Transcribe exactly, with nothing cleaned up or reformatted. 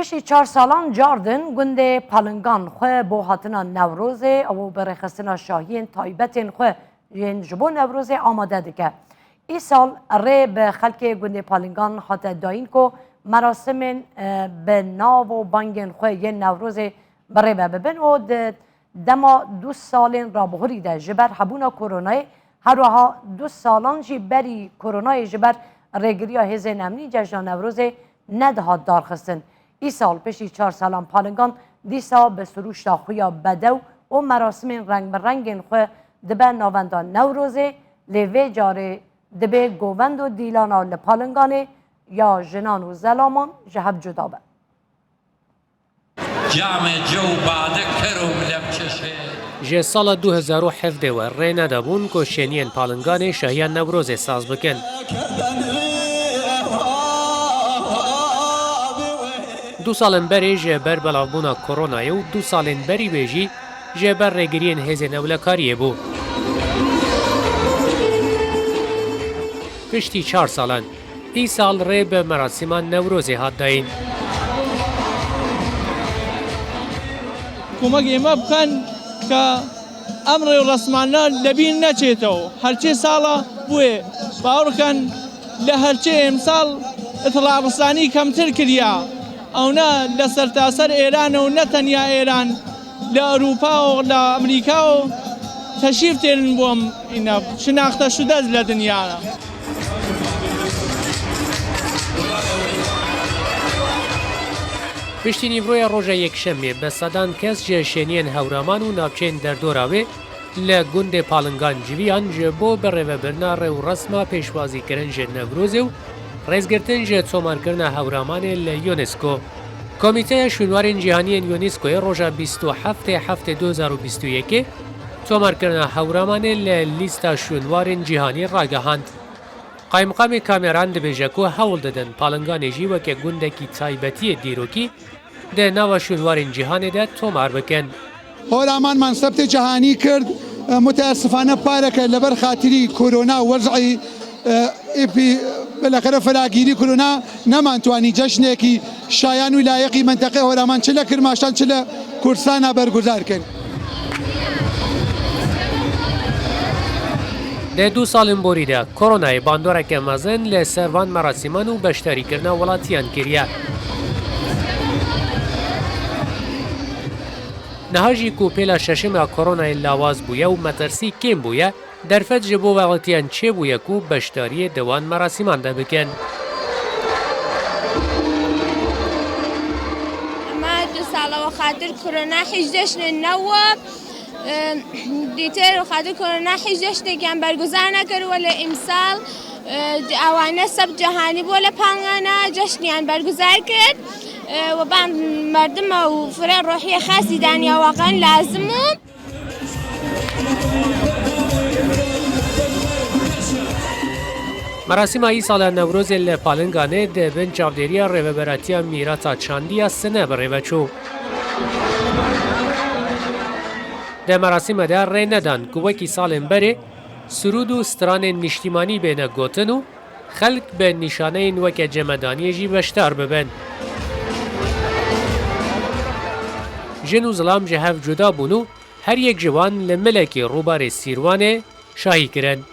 Piştî çar salan cardin gundê Palingan xwe bo hatina Newrozê û bi rêxistina şahiyên taybetên xwe yên ji bo Newrozê amade dike. Îsal rê bi xelkê gundê Palingan hate dayîn ku merasimên, e, bi nav û bangên xwe yên Newrozê bi rê ve bibin û di dema du salên rabihurî de ji ber hebûna koronayê, her wiha du salan jî berî koronayê ji ber rêgiriya hêzên emnî cejna Newrozê nedihat darxistin. Îsal piştî çar salan Palingan dîsa bi sirûşta xwe ya bedew û merasimên reng bi rengên xwe dibe navenda Newrozê, lê vê carê dibê govend û dîlana li Palinganê ya jinan û zelaman ji hev cuda be. Camê cew bade kero milem çeşe. Ji sala du hezar û hevdeh we rê nedabûn ku şêniyên Palinganê şahiya Newrozê saz bikin. Du salên berê ji ber belavbûna koronayê û du salên berî wê jî ji ber rêgiriyên hêzên ewlekariyê bû. Piştî çar salan, îsal rê bi merasîma Newrozê hat dayîn. Komek ême bikin ke em rêwresmana li bîr neçêtew. Herçê sala bûye. Bawer bikin li herçê emsal îtlaatresanî kemtir kiriye. Ew ne li sertaser Êran û ne tenya Êran, li Ewropa û li Amerîka û teşrîf tênin bo em îne şinaxteşude li dinya. Piştî nîvroya roja Yekşemê bi sedan kes ji şêniyên Hewraman û navçeyên derdora wê li gundê Palingan civiyan ji bo birêvebirina rêwresma pêşwazîkirin ji Newrozê û rêzgirtin ji tomarkirina Hewramanê li UNESCO. Komîteya Şûnwarên Cîhanî yên UNESCOyê roja bîst û heftê heftê du hezar û bîst û yekê tomarkirina Hewramanê li lîsta şûnwarên cîhanî ragihand. Qayimqamê Kameran dibêje ku hewl didin Palinganê jî weke gundekî taybetiyê dîrokî di nava şûnwarên cîhanê de tomar bikin. Hewraman mansebtê cîhanî kir, e, muteesifane pareke li ber xatirî korona wez'î, e, êpî, belexere firagîrî korona neman twanî ceşnekî şayan û layiqî menteqê Hewraman çi li Kirmaşan çi li Kurdistana berguzar kin. Di du salên borî de koronayê bandoreke mezin li ser van merasîman û beşdarîkirina welatiyan kiriye. Niha jî ku pêla şeşim ya koronayê lawaz bûye û metirsî kêm bûye, derfet ji bo welatiyan çêbûye ku beşdariyê di wan merasîman de bikin. Ema du sala we xatir korona hîç ceşnê newe. Em, dîtir û xatir korona hîç ceşnekî em berguzar nekir, wele îmsal, e, awane seb cehanî bû, wele Palingana ceşniyan berguzar kir. E, we ban merdima û fire rohiye xasî daniya waqan lazim û. Merasîma îsala Newrozê li Palinganê di bin çavdêriya Rêveberatiya Mîrata Çandiya Sine bi rê ve çû. Di merasîme de rê nedan ku wekî salên berê sirûd û stranên niştîmanî bêne gotin û xelk bi nîşaneyên weke cemedaniyê jî beşdar bibin. Jin û zilam ji hev cuda bûn û her yek ji wan li milekî rûbarê Sîrwanê şahî kirin.